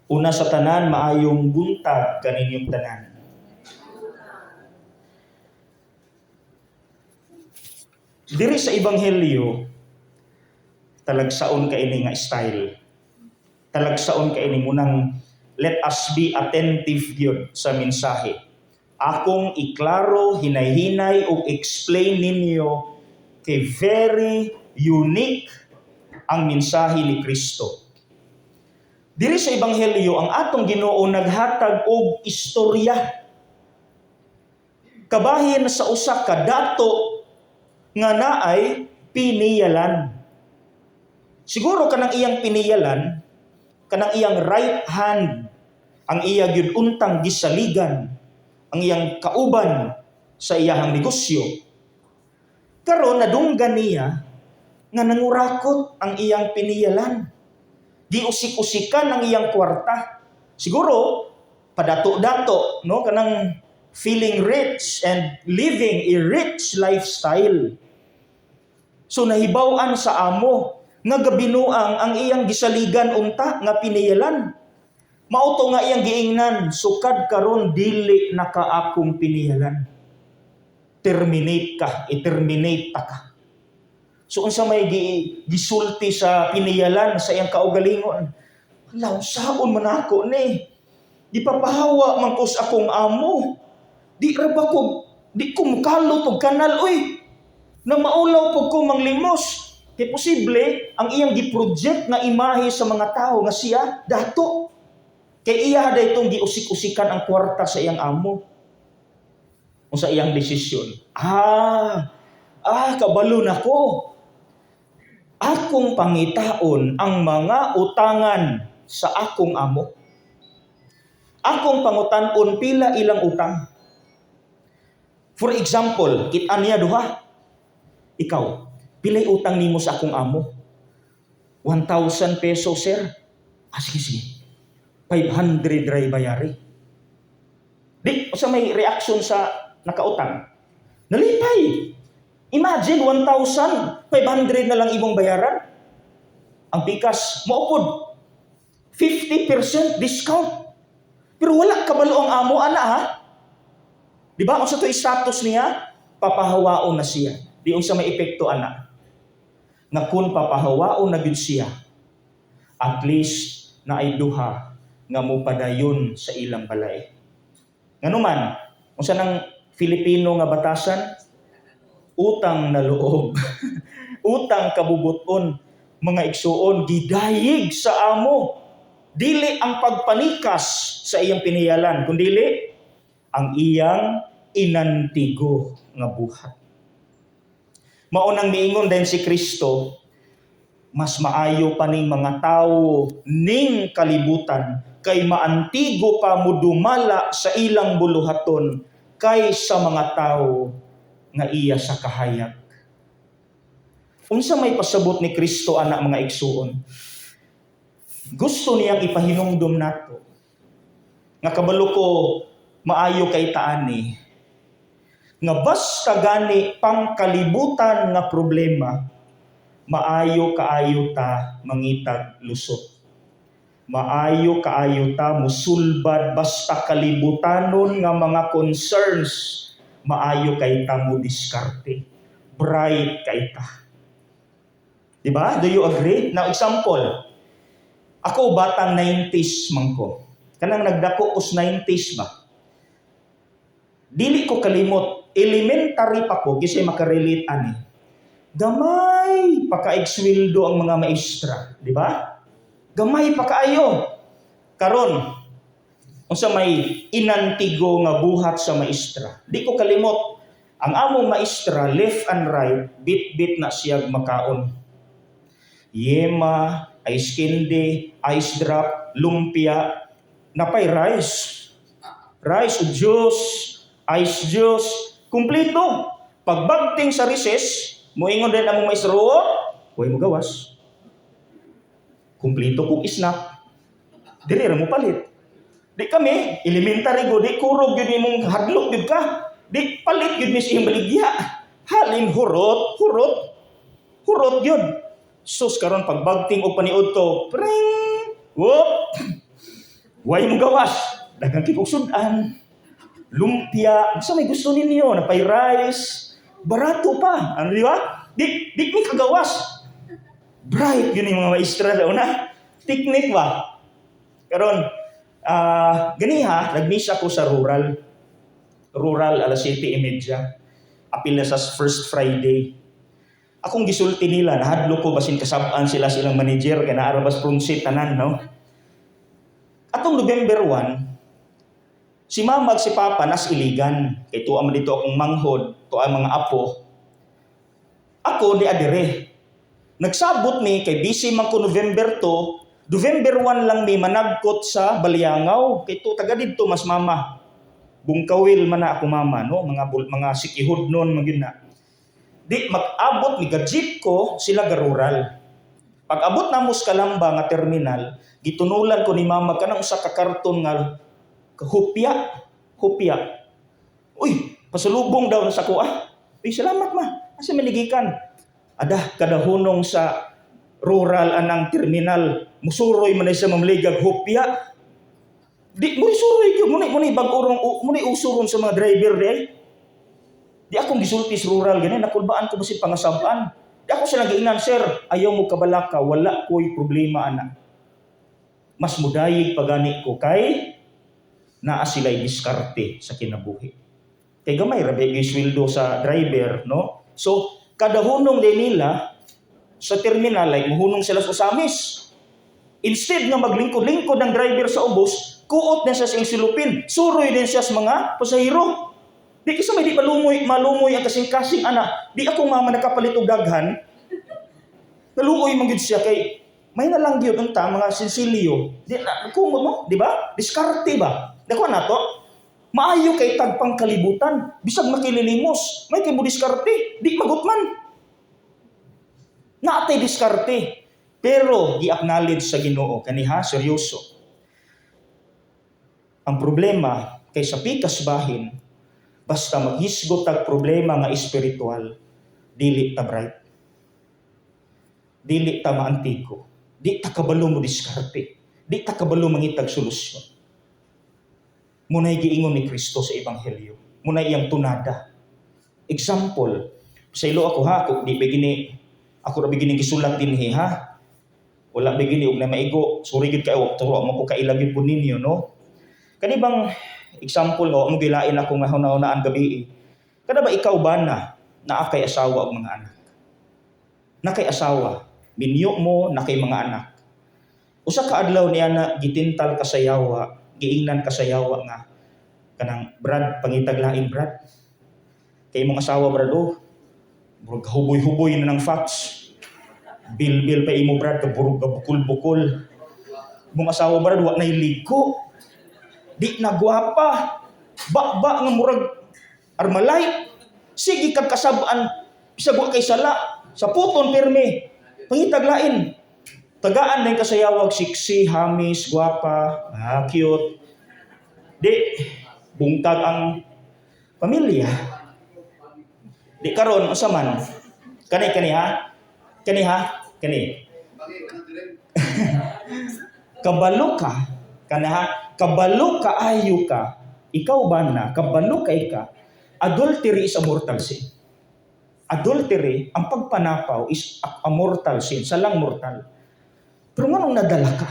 Una sa tanan, maayong buntag kaninyong tanan. Diri sa Ebanghelyo, talagsaon ka ini nga style. Talagsaon ka ini munang let us be attentive gyud sa mensahe. Akong iklaro, hinay-hinay ug explain ninyo kay very unique ang mensahe ni Kristo. Diri sa Ebanghelyo, ang atong Ginoo naghatag og istorya kabahin sa usa ka dato nga naay piniyalan. Siguro kanang iyang piniyalan, kanang iyang right hand, ang iya gyud untang gisaligan, ang iyang kauban sa iyahang negosyo. Karon nadunggan niya nga nangurakot ang iyang piniyalan. Giusik-usikan ang iyang kwarta. Siguro padato-dato, no, kanang feeling rich and living a rich lifestyle. So nahibaw-an sa amo nga gabinuang ang iyang gisaligan unta nga piniyalan. Mao to nga iyang giingnan, "Sukad karon dili na ka akong piniyalan. Terminate ka, i-terminate ta ka." So unsa may gisulti sa piniyalan sa iyang kaugalingon? "Hala, unsaon man ako ni? Gipapahawa man ko sa akong amo. Di ra ba ko, di ko mukalot og kanal oy. Na maulaw pud ko manglimos." Kay posible ang iyang gi-project nga imahe sa mga tao nga siya dato. Kay iya itong giusik-usikan ang kwarta sa iyang amo. Unsa iyang desisyon? "Ah, kabalo na ko. Akong pangitaon ang mga utangan sa akong amo. Akong pangutan-on pila ilang utang." For example, kita niya duha. "Ikaw, pilay utang nimo sa akong amo?" "1,000 peso, sir." "Ah, sige, sige. 500 ray bayari." Di, sa may reaction sa nakautang? Nalipay. Imagine, 1,500 na lang imong bayaran. Ang pikas, maupod. 50% discount. Pero wala kabalo ang amo, ana ha? Di ba? Unsa to status niya? Papahawaon na siya. Di unsa may epekto ana? Nga kun papahawaon na gyud siya, at least naay duha nga mopadayon sa ilang balay. Nganuman, unsa nang Filipino nga batasan? Utang na loob. Utang kabubuton, mga igsuon, gidayig sa amo. Dili ang pagpanikas sa iyang piniyalan, kundili ang iyang inantigo nga buhat. Mao nang miingon din si Kristo, mas maayo pa ning mga tawo ning kalibutan kay maantigo pa mudumala sa ilang buluhaton kaysa mga tawo nga iya sa kahayag. Unsa may pasabot ni Kristo ana, mga igsuon? Gusto niyang ipahinumdum nato nga kabalo ko maayo kay taani nga basta gani pangkalibutan nga problema, maayo kaayo ta mangitag lusot. Maayo kaayo ta musulbad basta kalibutanon nga mga concerns, maayo kay ta mo diskarte. Bright kay ta. Di ba? Do you agree? Now, example, ako batang 90s man ko. Kanang nagdako ko sa 90s ba? Dili ko kalimot, elementary pa ko, kasi makarelate ani. Gamay pa kaayog sweldo ang mga maestra, di ba? Gamay pa kaayo. Karon, unsa may inantigo nga buhat sa maestra? Di ko kalimot, ang among maestra, left and right, bit-bit na siya makaon. Yema, ice candy, ice drop, lumpia, napay rice. Rice, juice, ice juice, kumpleto. Pagbagting sa recess, moingon din among maestro, "Huwag mo gawas. Kumpleto kong snack. Dili ra mo palit." Di kami, elementary go, di kurog yun imong hadlok yun ka. Di palit yun mi sa iyang baligya. Halin hurot, hurot, hurot yun. Sus, karon pagbagting og paniud to, pring, whoop. Way mo gawas. Daghang kay sudan. Lumpia, unsa may gusto ninyo, napay rice, barato pa. Ano, di ba? Di mi kagawas. Bright yun yung mga maestra sa una. Technique ba? Karon, ganiha, nagmisa ko sa rural. Rural, alas 7:30. Apil na sa first Friday. Akong gisulti nila, nahadlo ko basin kasab-an sila silang manager, kay naa ra bas front seat tanan, no? Atong November 1, si mama ug si papa nas Iligan. Kay tuwa man dito akong manghod, tuwa ang mga apo. Ako di adire. Nagsabot mi kay busy man ko November 2, November 1 lang mi managkot sa Baliangaw. Kay to taga didto mas mama. Bungkawil man na ako mama, no, mga sikihod noon man gyud na. Di mag-abot mi, ga-jeep ko, sila ga rural. Pag abot namo sa Kalamba nga terminal, gitunulan ko ni mama kanang usa ka karton nga hupya, hupya. Uy, pasulubong daw na sa kuha. Uy, salamat, ma. Asa man gikan? Ada kada hunong sa rural anang terminal, musuroy man na siya mamaligag hupya. Di mo suroy gyud mo ni bag-orong mo ni usuron sa mga driver di ay. Di akong gisulti sa rural gani, nakulbaan ko ba si pangasab-an. Di ako sila giingnan, "Sir, ayaw mo kabalaka, wala ko'y problema ana." Mas mudayig pagani ko kay naa sila'y diskarte sa kinabuhi. Kay gamay ra ba sweldo sa driver, no? So, kada hunong din nila sa terminal, like muhunong sila sa Ozamiz. Instead nga maglingkod-lingkod ang driver sa ubos, kuot na siya sa iyang silupin, suroy din siya sa mga pasahero. Di kasi may di malumoy, malumoy ang kasing-kasing ana. Di ako mama nakapalit og daghan. Naluoy man gyud siya kay may na lang gyud unta mga sinsilyo. Di na kumot mo, di ba? Diskarte ba? Dako na to. Maayo kay tagpang kalibutan, bisag makililimos, may kay mo diskarte, di magutman. Naatay diskarte. Pero gi-acknowledge sa Ginoo kaniha seryoso. Ang problema kay sa pikas bahin, basta maghisgot tag problema nga espiritual, dili ta bright. Dili ta maantiko. Di ta kabalo mo diskarte. Di ta kabalo mangitag solusyon. Muna'y giingon ni Kristo sa Ebanghelyo. Muna'y iyang tunada. Example, sa ilo ako ha, kung di ba gini, ako ra gini gisulat dinhi ha. Wala ba gini og na maigo, sorry gid kayo, turo mo ko kaila gyud po ninyo, no? Kani bang example nga wa mo gilain ako nga hunahunaan gabi. Kada ba ikaw ba na naa kay asawa og mga anak? Na kay asawa, minyo mo na kay mga anak. Usa ka adlaw niya na gitintal ka sa yawa, giingnan ka sa yawa nga kanang, "Brad, pangitag lain, Brad. Kay imong asawa, Brad, oh. Murag huboy-huboy na ng facts. Bilbil pa imo, Brad, kaburog bukol-bukol. Imong asawa, Brad, wa nay ligo. Di na gwapa. Ba-ba nga murag Armalite. Sige kag kasab-an bisag wa kay sala sa puton pirmi. Pangitag lain." Tagaan din kasayawag sexy, hamis, gwapa, cute. Di bungtag ang pamilya. Di karon unsa man? Kani kani ha? Kani ha? Kani. Kabalo ka, kana ha? Kabalo ka ayo ka. Ikaw ba na kabalo kay ka? Adultery is a mortal sin. Adultery, ang pagpanapaw, is a mortal sin, salang mortal. Pero nganong nadala ka?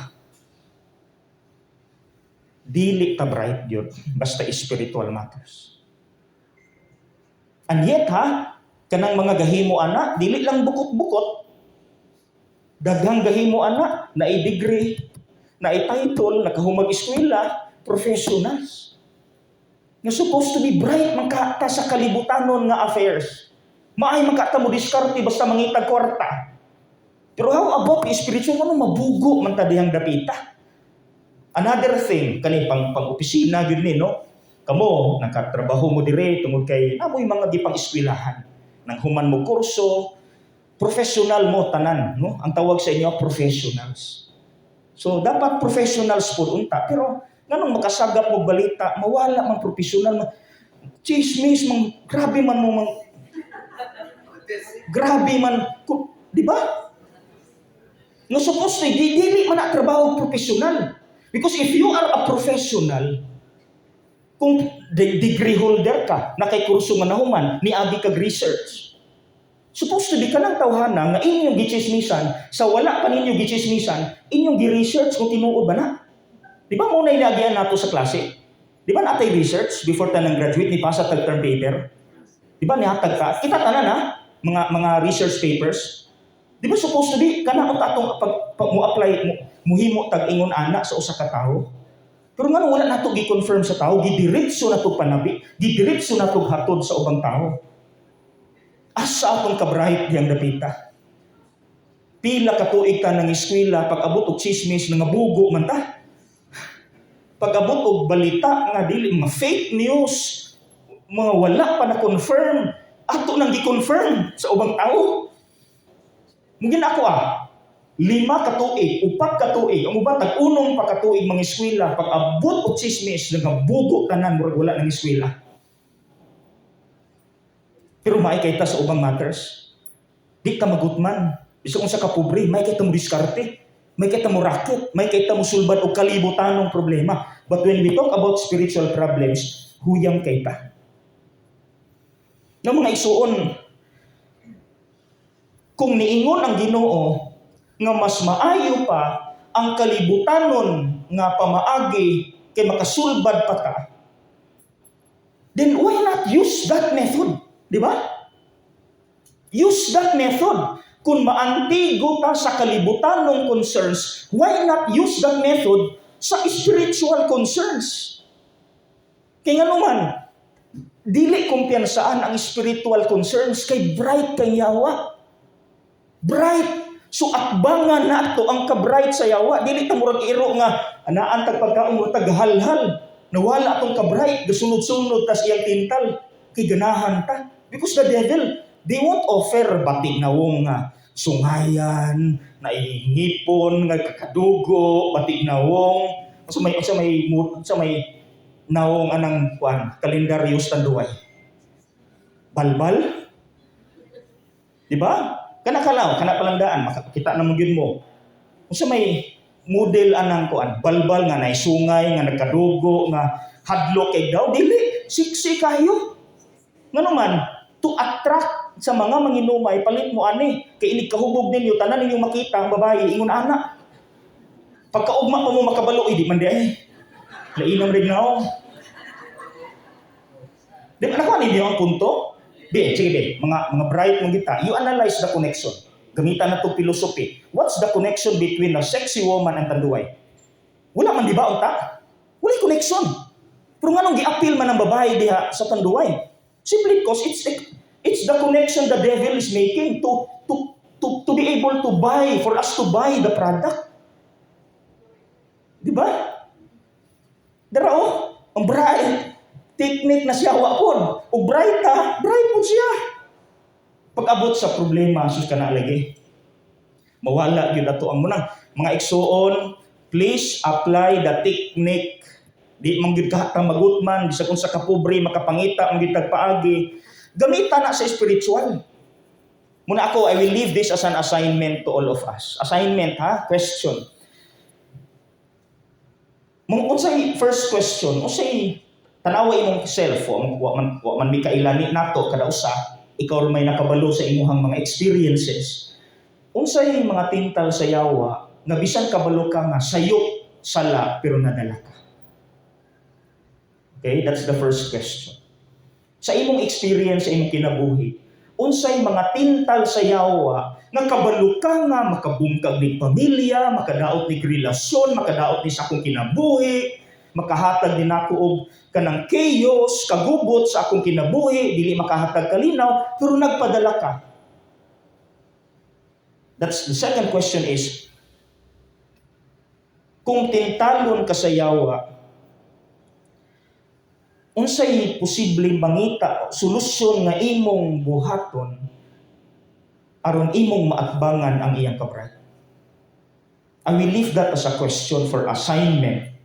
Dili ta bright yun, basta spiritual matters. And yet ha, kanang mga gahimo ana, dili lang bukot-bukot. Daghang gahimo ana, na degree, na title, nakahumag eskwela, professionals. Nga supposed to be bright man ka ta sa kalibutanon nga affairs. Maay man ka ta mo diskarte basta mangitag kwarta. Pero how about the spiritual? Ano mabugo man ta dihang dapita? Another thing, kani pang opisina gyud ni, no? Kamo nakatrabaho mo dire tungod kay namoy mga gipang eskwelahan. Nang human mo kurso, professional mo tanan, no? Ang tawag sa inyo, professionals. So dapat professionals po unta, pero nganong makasagap mo balita, mawala man professional man chismis man, grabe man mo man, grabe man, di ba? No, supposed to, di dili man na trabaho professional. Because if you are a professional, kung degree holder ka, na kay kurso nga nahuman, niagi kag research, supposed to be kanang tawhana nga inyong gichismisan, sa wala pa ninyo gichismisan, inyong gi-research kung tinuod ba na. Di ba mao na inaagian nato sa klase? Di ba natay research before ta nang graduate ni pasa tag term paper? Di ba nihatag ka? Kita tanan ha, mga research papers. Di ba supposed to be kana unta atong pag mo apply mo, muhimo tag ingon ana sa usa ka tawo? Pero ngano wala nato gi-confirm sa tao, gidiretso nato panabi, gidiretso nato hatod sa ubang tao. Asa atong kabright diyang dapita? Pila ka tuig ta nang eskwela, pag abot og chismis, nangabugo man ta. Pag abot og balita nga dili, mga fake news, mga wala pa na confirm, ato nang gi-confirm sa ubang tao. Mungkin ako 5 ka tuig, 4 ka tuig, ang uban tag-unom pa ka tuig mga eskwela, pag abot og chismis, nangabugo tanan, murag wala nang eskwela. Pero maay kay ta sa ubang matters. Di ka magutman. Bisag unsa ka pobre, may kay ta mo diskarte. May kay ta mo racket, may kay ta mo sulbad og kalibutanong problema. But when we talk about spiritual problems, huyang kay ta. Nga mga igsuon, kung niingon ang Ginoo nga mas maayo pa ang kalibutanon nga pamaagi kay makasulbad pa ta, then why not use that method? Di ba? Use that method. Kung maantigo ta sa kalibutanong concerns, why not use that method sa spiritual concerns? Kaya nga naman, dili kumpiyansaan ang spiritual concerns kay bright kay yawa. Bright. So atbangan nato ang ka-bright sa yawa. Dili ta murag iro nga anaan tag pagkaon, murag taghalhal. Nawala atong ka-bright, gasunod-sunod tas iyang tintal kay ganahan ta. Because the devil, they won't offer bati nawong nga sungayan, na ngipon nga kakadugo, bati nawong sa may nawong anang kuan kalendaryo sa Tanduay. Balbal? Di ba? Kana kalaw, kana palandaan, makakita na mo gyud mo. Unsa may model anang kuan, balbal nga nay sungay nga nagkadugo nga hadlok kay daw dili sexy kayo. Ngano man to attract sa mga manginumay, palit mo ani kay inig kahubog ninyo, tanan ninyo makita ang babae ingon ana. Pagkaugma pa mo makabalo, di man di ay. Lainam rin na. Di ba nakuha ninyo ang punto? Di, sige di, mga bright mong kita, you analyze the connection. Gamitan na to philosophy. What's the connection between a sexy woman and Tanduay? Wala man, di ba, unta? Wala connection. Pero nganong gi-appeal man ang babae diha sa Tanduay? Simply because it's the connection the devil is making to be able to buy, for us to buy the product. Di ba? Dara oh, ang bright. Technique na siya wa pod. O bright ha, bright pod siya. Pag-abot sa problema, sus, kana lagi. Mawala gyud ato ang munang mga igsuon, please apply the technique. Di man gyud ka magutman, bisag unsa ka pobre, makapangita man gyud tag paagi. Gamita na sa spiritual. Muna ako, I will leave this as an assignment to all of us. Assignment ha, question. Mong unsay first question, unsay tanawa imong self, wa man mi kailani nato kada usa, ikaw ra may nakabalo sa imuhang mga experiences. Unsay mga tintal sa yawa nga bisan kabalo ka nga sayop sala pero nadala ka? Okay, that's the first question. Sa imong experience sa imong kinabuhi, unsay mga tintal sa yawa nga kabalo ka nga makabungkag ni pamilya, makadaot ni relasyon, makadaot ni sa akong kinabuhi, makahatag ni nako og kanang chaos, kagubot sa akong kinabuhi, dili makahatag kalinaw, pero nagpadala ka? That's the second question is, kung tintalon ka sa yawa, unsay posibleng mangita, solusyon nga imong buhaton aron imong maatbangan ang iyang kabright? I will leave that as a question for assignment.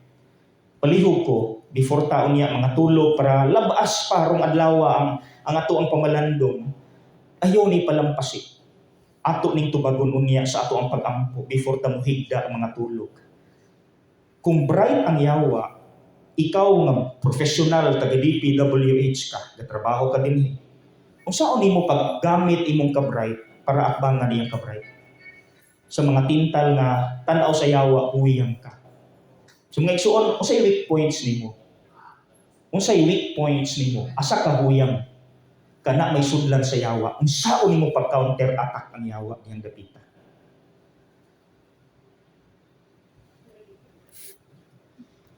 Palihog ko before taon niya mga tulog para labas pa rong adlaw ang ato ang pamalandong. Ayaw ni palampasi. Ato ning tubagon unya sa ato ang pag-ampo before ta mohigda ang mga tulog. Kung bright ang yawa, ikaw nga professional taga DPWH ka, gatrabaho ka dinhi. Unsaon nimo paggamit imong ka-bright para akbangan iyang ka-bright? Sa mga tintal nga tan-aw sa yawa, huyang ka. So mga igsuon, unsay weak points nimo? Unsay weak points nimo? Asa ka huyang? Kana may sudlan sa yawa. Unsaon nimo pag counter attack ang yawa diyang dapita?